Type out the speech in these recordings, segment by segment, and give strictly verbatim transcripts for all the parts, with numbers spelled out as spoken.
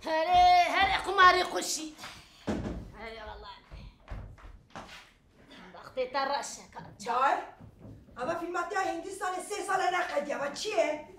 Herê, herê qumarê xweşî. Herê wellahî. Wextê te reş e, ka-, Çar. Eva fîlma te ya Hindistanê sê sal e neqediya. Eva çi ye?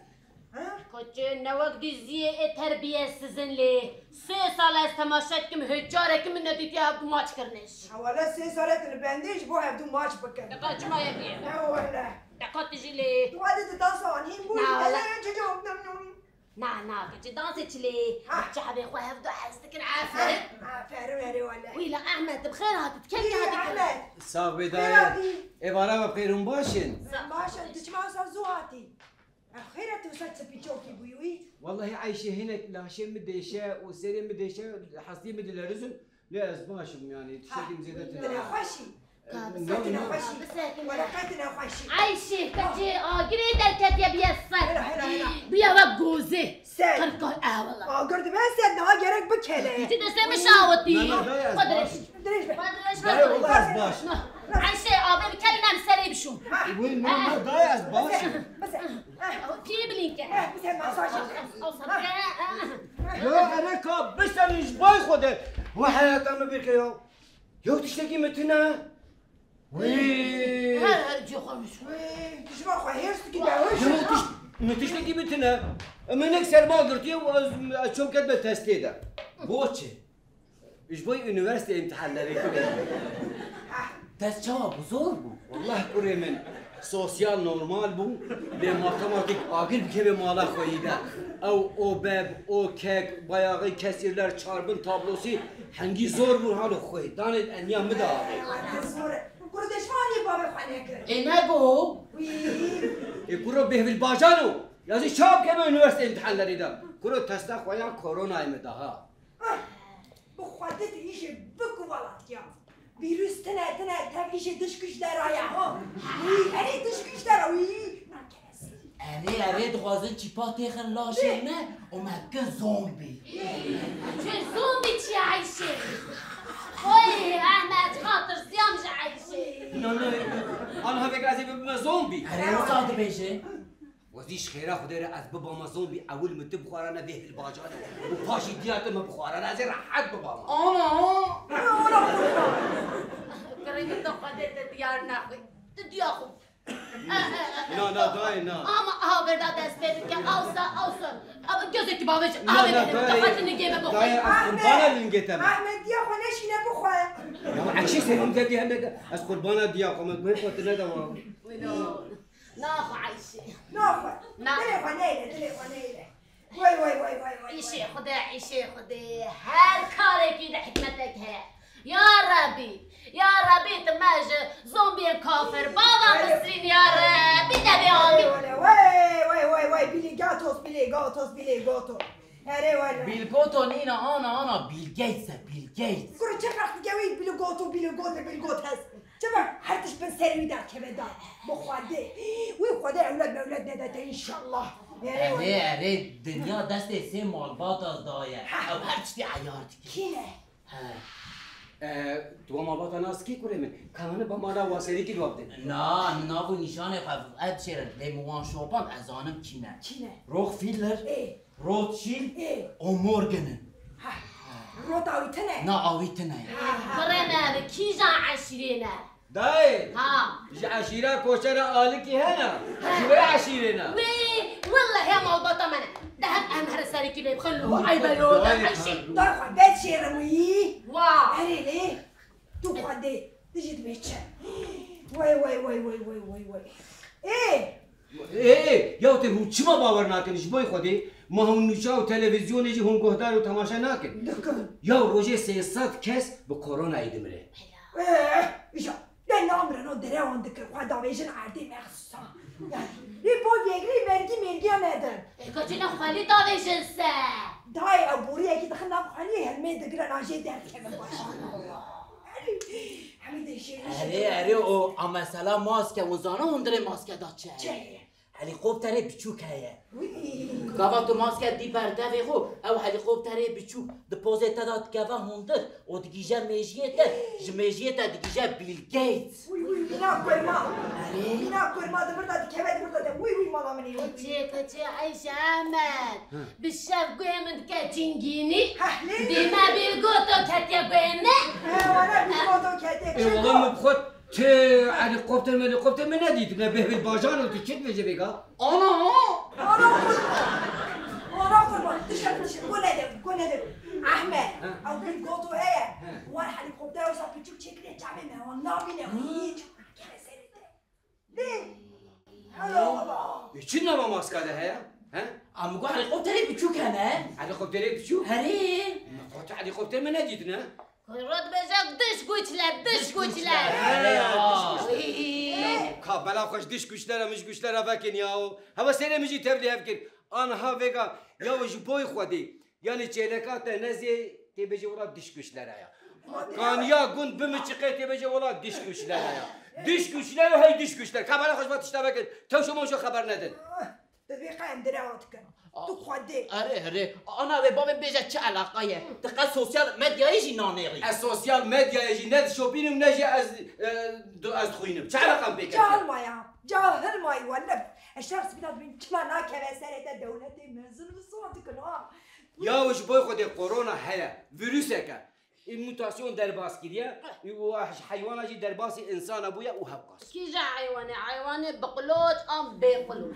Ha? Koçê ne wek diziyê ê terbiyesizin lê. Sê sal ez temaşe dikim, hêç carekî min nedîtiye hevdu maç kirine jî. Ha, wele sê sal e tu li bendê ji bo hevdu maç bikin. Deka çima ye bûye? Ne wele. Deka tu jî lê. Tu hadi tu dansa wan hîn bû. Na, wele. Dene ya çocuğum. Na, na, keçê dansê çi lê? Ha. Çavê xwe hevdu hez dikin, aferin. Ha, aferin, erê wele. Wî la Ehmed, bi xêr hatî, tu kengî hatî kirin? Ehmed. Sax bê dayê. Xêr hatî. Êvara we bi xêr hûn baş in? Baş in, tu çima wisa zû hatî? Ev xêr e tu wisa çipî çokî bûyî wî? Wellahî Eyşê hinek laşê min dêşe û serê min dêşe, hestiyê min dilerizin. Lê ez baş im, yanî tiştekî min zêde tune. Tune xweşî. Ka, bisekine xweşî. Bisekine. Wele qe tune xweşî. Eyşê, keçê agirê derketiye biye ser. Hela, hela, hela. Biye wek gozê. Ser. Qirka, e, wele. Agir dibe ser, niha gerek bikele. Ti destê min şawitî. Na, na, dayê, ez baş im. Dirêj be. Dirêj be. Dayê, wele ez baş im. Eyşê, avê min kelin em serê bişûn. Wê, na, na, dayê, ez baş im. Bize. Kî bilîn ke? Eh, bize masaj. Ew sabke. Ya ere ka bisenin ji bay Xwedê. Wa heyata min bêke ya. Yew tiştekî min tune. Wî. Her, her cî xwe min. Wî, tu ji xwe hêrs dikî de. Yew tiş-, min tiştekî min tune. Min nek serma girtiye û ez, ez çav ketime testê de. Boçi. Ji bo unîversîte îmtihanlerê kirin. Test çawa bû? Zor bû? Wallah kurê min, sosyal normal bû, lê matematîk agir bikeve mala xwe yî de. Ew O B, O K, bayağı kesirler, çarbin tablosî hingî zor bû, halo xwe danê eniya min de avê. Zor e. Kuro deşmanî bavê xwe nekir. Ê ne go? Wî. Ê kuro Bêhvil Bajano, yazî çawa bikeve unîversîte îmtihanlerî de. Kuro testa xwe ya koronayê min daha. Ah, bi Xwedê tu îşê biku welatkiya. Vîrus tine tine tev îşê dişkîş dera ya, ha. Wî, erê dişkîş dera, wî. Erê, erê, dixwazin çîpa têxin laşê me û me bikin zombî. Çi zombî çi ye Eyşê? Oy, Ehmed, xatir siyam ji Eyşê. No, no, aniha vêga ez ê bibime zombî. Erê, wisa dibêje. Wezî ji xêra Xwedê re ez bibama zombî, ewil min tu bixwarane vê hilbajarê û paşî diya tu min bixwarane, ez ê rehet bibama. Ana! Kurê min tu Xwedê te diyar nexwî. Tu diya xwe. Na, na, dayê, na. Ama aha berda dest pê dike, awsa, awsa. Ama gözekî bavê ji, na, avê na, bêne, dayê, tu xwe tu nigê me bixwe. Dayê, ez qurbana lingê te me. Ahmet diya xwe neşîne bixwe. Ya ekşî serum te diye hende de, ez qurbana diya xwe me, guhê xwe tu ne dewa. Naxwe Eyşê. Naxwe. Na. Dilê xwe neyle, dilê xwe neyle. Way, way, way, way, way, way. Îşê Xwedê, îşê Xwedê. Her karekî de hikmetek heye. Ya Rebî, ya Rebî, tu me ji zombiyên kafir bava bisrîn, ya Rebî, devê alî. Way, way, way, way, Billy Gatos, Billy Gatos, Billy Gatos. Erê wele. Bill Gato nîne, ana, ana, Bill Gates e, Bill Gates. Kuro çi ferq dike wî Bill Gato, Bill Gato, Bill Gates. Çima her tişt bin serê wî derkeve da? Bi Xwedê. Wî Xwedê ewlad mewlad nede te înşallah. Erê wele. Erê, erê, dinya destê sê malbata daye. Ha. Ew her tiştî eyar dike. Kî ne? He. E, tu wa malbata nas kî kurê min? Kananê ba mala wa serî kî dua bidin? Na, min nav û nîşanê xwe ev dişêrin. Lê min wan şopand, ez zanim kî ne. Kî ne? Rockefeller. Ê. Rothschild Ê. û Morgan in. Ha. Rota wî tune? Na, a wî tune ye. Ha, ha. Kurê me, bi kîjan eşîrê ne? Dayê! Ha. Ji eşîra Koçera Alikî hene? Ji wê eşîrê ne? Wê, wellehê malbata me ne. De hep em her serî kî lê bixin, lo, eybe lo, de eşî. Dayê xwe, bet şêrim wî. Wa. Erê lê, tu Xwedê, tu jî dibê çi? Way, way, way. Ê! Ê, ê, ya tê hûn çima bawer nakin? Ji bo Xwedê, ma hûn nûça û televîzyonê jî hûn guhdar û temaşe nakin? Dikin. Ya rojê sê sed kes bi koronayê dimire. Ê, îja, de namirin, o derewan dikin, xwe davêjin erdê mexsusa. Yani, lê bo vêgrî mergî mêrgiya nedin. Ê, ka çi ne xwelî davêjin se? Dayê, ew boriyekî dixin nav xweliyê, hilmê digirin, a jê derkevin baş. Hemî de jê Erê, erê, o a mesela maske, hûn zana hundirê maske da çi ye? Çi ye? Helîkopterê biçûk heye. Gava tu maske dî ber devê xwe, ew helîkopterê biçûk di pozê te de dikeve hundir û digihîje mêjiyê te, ji mêjiyê te digihîje Bill Gates. Wî, wî, mîna kurma. Erê. Mîna kurma di vir de dikeve, di vir de de. Wî, wî, mala min ê, wî, wî. Keçê, keçê, Eyşe Emed. Hı. Bi şev guhê min dike cingînî. Heh, lê. Dîme Bill Gates ketiye guhê min. He, wala Bill Gates ketiye. Ê, wala min bi xwe Ti helîkopter melîkopter min nedîtine, Behbîl Bajan û tu çi dibêje vêga? Ana! Ana qurban! Ana qurban! Dişe, dişe, ku nedir, ku nedir? Ehmed, Ha. ew Bill Gates heye. Ha. Wan helîkopter wisa piçûk çêkirê çavê me, wan nabîne, Ha. hiç kere serê te. Lê, helo baba! E, çi nava maska de heye? He? Em got helîkopterê piçûk hene. Helîkopterê piçûk? Herê. Me qat helîkopter me nedîtine. Rot bêje diş güçler, diş güçler. He, diş güçler. Ay. Ka bela xweş diş güçlere, miş güçlere vekin ya. Hewe serê min jî tevlî hev kir. Anha vêga, ya ji boy Xwedê. Yanî çêleka te nezê tê bêje wela diş güçlere ya. Kaniya gund bimiçiqê tê bêje wela diş güçlere ya. Diş güçlere hey diş güçler. Ka bela xweş va tişta vekin. Tewşo mewşo xeber nedin. Bi vê qe em direwa dikin. Tu Xwedê. Erê, erê. Ana wê bavê bêje çi eleqa ye? Ti qe sosyal medyayê jî nanêrî. Ez sosyal medyayê jî ne dişopînim ne jî ez, e, du-, ez dixwînim. Çi eleqan pê ketiye? Cahil maya. Cahil mayî welib. Eşref Sibîna dibîn çima nakeve serê te dewletê mezin û sor dikin ha. Ya ji bo Xwedê korona heye. Vîruseke. Ê mutasyon derbas kiriye, ê û heywana jî derbasî insana bûye û hewqas. Kîje heywanê? Heywanê bi qulot an bê qulot?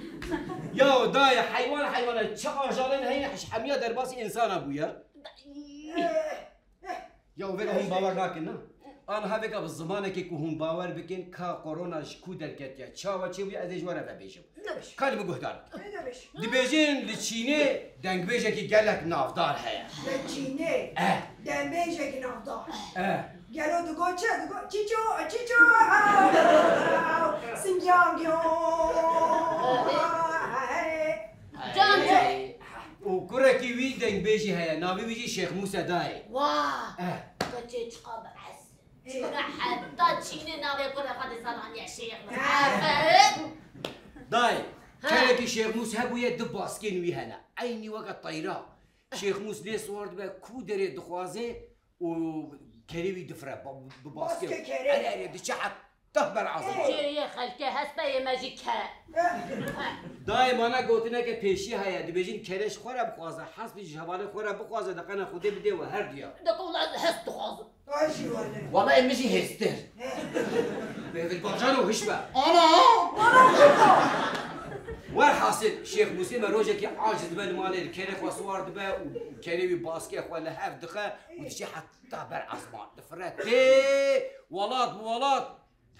Ya dayê, heywan heywana, çi ajalên heyî hemiya derbasî insana bûye. Ya vêga hûn bawer nakin, na? Aniha vêga bi zimanekê ku hûn bawer bikin, ka korona ji ku derketiye, çawa çêbûye, ez ê ji we re vebêjim. Dibêj. Ka li min guhdar bike. Dibêj. Dibêjin li Çînê dengbêjekî gelek navdar heye. Li Çînê Eh. dengbêjekî navdar. Eh. Gelo digo çi? Digo çîço, çîço, Singyang yo. Can, can. Û kurekî wî dengbêjî heye, navê wî jî Şêx Mûse dayê. Wa! Eh. Keçê çiqa bi ez. Çûne heta Çînê navê kurê xwe dê seraniye Şêx Mûse. Eh. Aferin. Dayê, Ha. kerekî Şêx Mûs hebûye du baskên wî hene. Eynî weke teyra. Şêx Mûs lê siwar dibe ku derê dixwaze û kerê wî difire. Ba-, bi baskê. Baskê kerê. Erê, erê, diçe heta ber ezman. Cê yê xelkê hespe yê me jî kere. Dayê mana gotineke pêşî heye. Dibêjin kerê ji xwe re bixwaze. Hespî ji hevalê xwe re bixwaze. Diqene Xwedê bidê we her diya. Deko wela ez hest dixwazim. Ay jî wele. Wela em jî hêstir. He. Bêvil bajano hiş be. Ana! Ana kurban! Werhasil, Şêx Mûsê me rojekî aciz dibe li malê, li kerê xwe siwar dibe û kerê wî baskê xwe li hev dixe û diçe heta ber esman. Difire tê welat bi welat.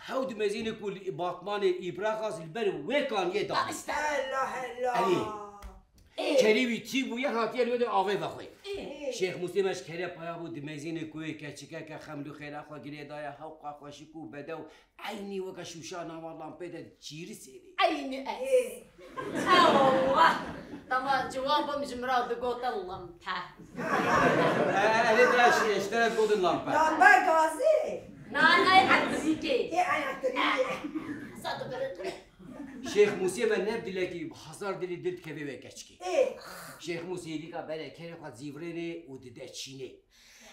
Hew dimezîne ku li Batmanê Îbraxas li ber wê kaniyê da. Hela, hela. Erê. Ê. Kerê wî tî bûye, hatiye li wê de avê vexwê. Ê. Şêx Mûsê me ji kerê paya bû, dimezîne ku wê keçikeke xemlûxêla xwe girê daye, hewqa xweşik û bedew, eynî weke şûşa nava lampê de çîrî sêrê. Eynî ez. Ê. Ewa. Dema ciwan bûm ji min re digotin limpe. E, e, erê, bira, şi-, ji te re digotin lampe. Lampe gazê. Na, na, elektrîkê. Ê, elektrîkê. Sa tu birit. Şêx Mûsê me ne dilekî hezar dilî dil dikeve wê keçikê. Ê. Şêx Mûsê êdîka berê kerê xwe zîvirênê û dide Çînê.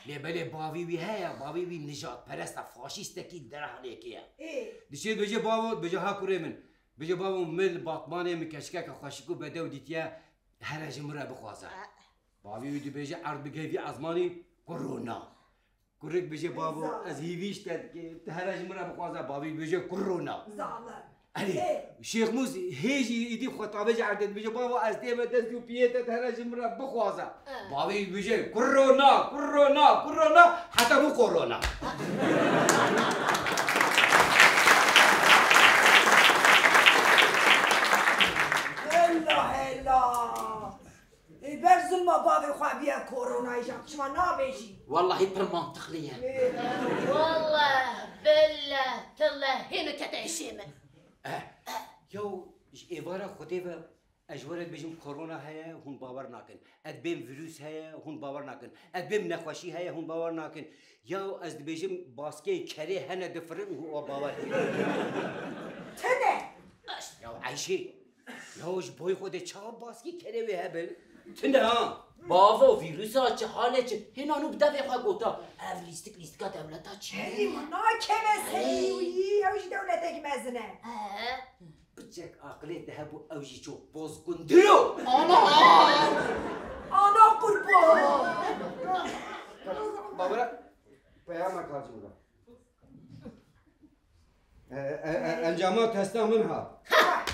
Lê belê bavî wî heye, bavî wî nijadperest e, faşîstekî derehanekê ye. Ê. Diçê dibêje bavo, dibêje ha kurê min. Dibêje bavo, min li Batmanê min keçikeke xweşik û bedew dîtiye, here ji min re bixwaze. Bavî wî dibêje erd bigihê vî ezmanî, kurona. Kurik bêje bavo, ez hîvî ji te dikim, tu here ji min re bixwaze, bavî bêje kurona. Zalim. Erê, Şêx Mûs hê jî êdî xwe tavêje erdê dibêje, bavo, ez tême dest û piyê te, tu here ji min re bixwaze. Eh. Bavî bêje, kurona, kurona, kurona, heta bû korona. Hela, hela. Ê, ber zilma bavê xwe bîye koronayê jî, çima nabêjî? Wallahî pir mantiqlî ye. Ê. Wallah, billah, tillah, hêno kete hişê min. Eh, yaw, ji êvara Xwedê ve ez ji we re dibêjim korona heye, hûn bawer nakin. Ez dibêm vîrus heye, hûn bawer nakin. Ez dibêm nexweşî heye, hûn bawer nakin. Yaw, ez dibêjim baskeyê kerê hene difirin û hûn bawer dikin. Tune! Yaw, Eyşê. Yaw ji boy Xwedê çawa baskî kerê wê hebin? Tune ha. Bavo, vîrusa çi, halê çi? Hêna nû bi devê xwe gota. Ev lîstik lîstika dewleta çi? Hey, nakeve seyî wî, ew jî dewletek mezin e. He. Piçek aqilê te hebû, ew jî çok bozgundur o. Ana! Ana qurban! Babura, peyama kacim da. E, e, e, encama testa min ha. Ha!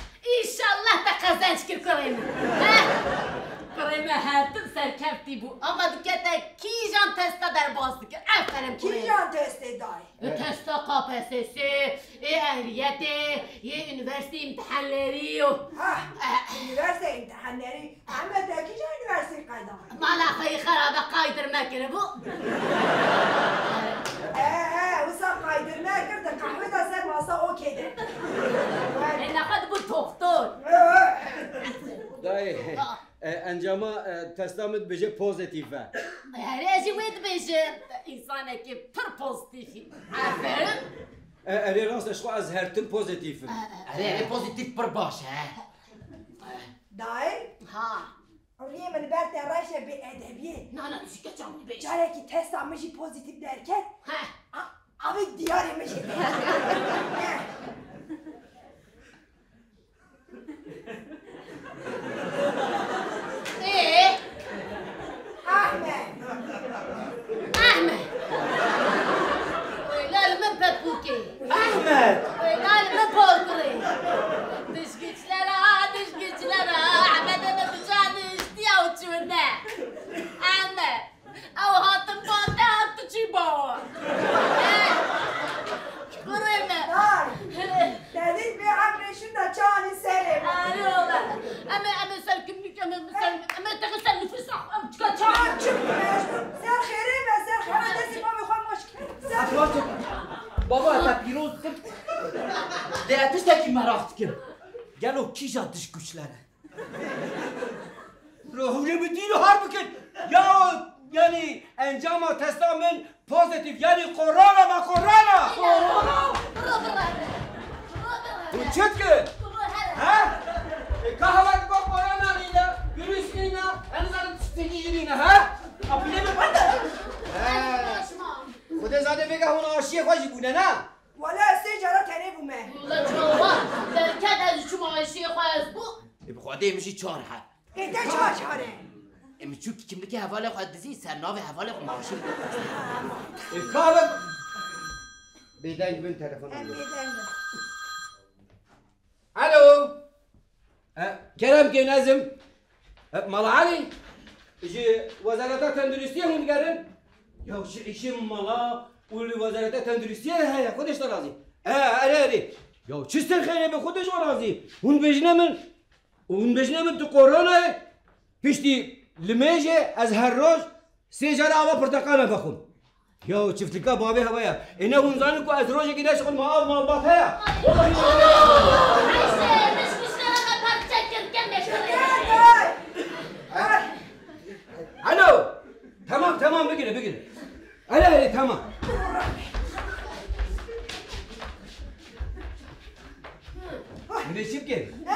Înşallah te qezenc kir kurê min. He? Kurê me her tim serkeftî bû. Ama dikete kîjan testa derbas dikir. Aferin kurê min. Kîjan testê dayê? E, testa K P S S, ê ehliyetê, yê unîversîtê îmtihanlerî û... Ha, unîversîtê îmtihanlerî. Ehmed, te kîjan unîversîtê qeydan? Mala xwe yê xerabe qaydir me kiribû. E, e, wisa qaydir me kir, di qehwê de ser masa okê de. Ê, nexwe dibû toxtor. E, e. Dayê, e, encama, e, testa min dibêje pozîtîf e. Erê, ez jî wê dibêjim. Însanekî pir pozîtîf î. Aferin. E, erê rast e, ji xwe ez her tim pozîtîf im. Erê, erê, pozîtîf pir baş e. Dayê? Ha. Rûyê min li ber te reş e, bêedebiyê. Na, na, tu jî keça min dibêj. Carekî testa min jî pozîtîf derket. He. A, avê diyarê min jî derket. Ê? Ehmed! Ehmed! Wêla li min pepûkê! Ehmed! Wêla li min porkurê! Dij güçlere, dij güçlere! Ehmedê min bi can niştiya û çûne! Ehmed! Ew hatin ba te, tu çî bawa. Kurê me. Ay, te dît bê eqlê şûnda çanî serê min. Erê ola. Em ê, em ê ser kimlik, em ê ser, em ê texe ser nifisa, em çika çan. Çan çi mecnun. Ser xêrê me, ser xêrê destê babê xwe maç kir. Ser... Baba, te pîroz kir. Dê ez tiştekî meraq dikim. Gelo kîja dij güçler e? Ro hûrê min dî li har bikin. Ya, yanî encama testa min pozîtîf, yanî korona me, korona. Korona? Bira, bira. Bira, bira. Hûn çi dikin? Bira, here. He? E, ka hewa dibe korona nîne, vîrus nîne, ez nizanim tiştekî jî nîne, he? Apîlê min bende. He. Xwedê zade vêga hûn aşiyê xwe jî bûne, ne? Wele ez sê cara tenê bûme. Wele çawa? Derket ez çûm aşiyê xwe ez bû. Ê bi Xwedê min jî çar he. Ê te çar çar e? Ê min çû kimlikê hevalê xwe dizî, ser navê hevalê xwe maaşî. Ê ka be. Bêdeng bin, telefon. Em bêdeng bin. Alo. E, kerem ke nezim. E, Mala Elî. Ji Wezareta Tenduristiyê hûn digerin? Ya ji îşê mala û li Wezareta Tenduristiyê heye, Xwedê ji te razî. E, erê, erê. Ya çi ser xêrê be, Xwedê ji we razî. Hûn bêjine min, hûn bêjine min tu koronayê, piştî limêjê ez her roj sê cara ava porteqala vexwim. Ya çiftlika bavê hewa ya. Ê ne hûn zanin ku ez rojekî neşixulme av malbat heye. Wallahî. Ayşe, dişkişlere me parçe kir, kemê kir. Alo. Tamam, tamam, bigire, bigire. Hele, hele, tamam. Hûn ê çi bikin?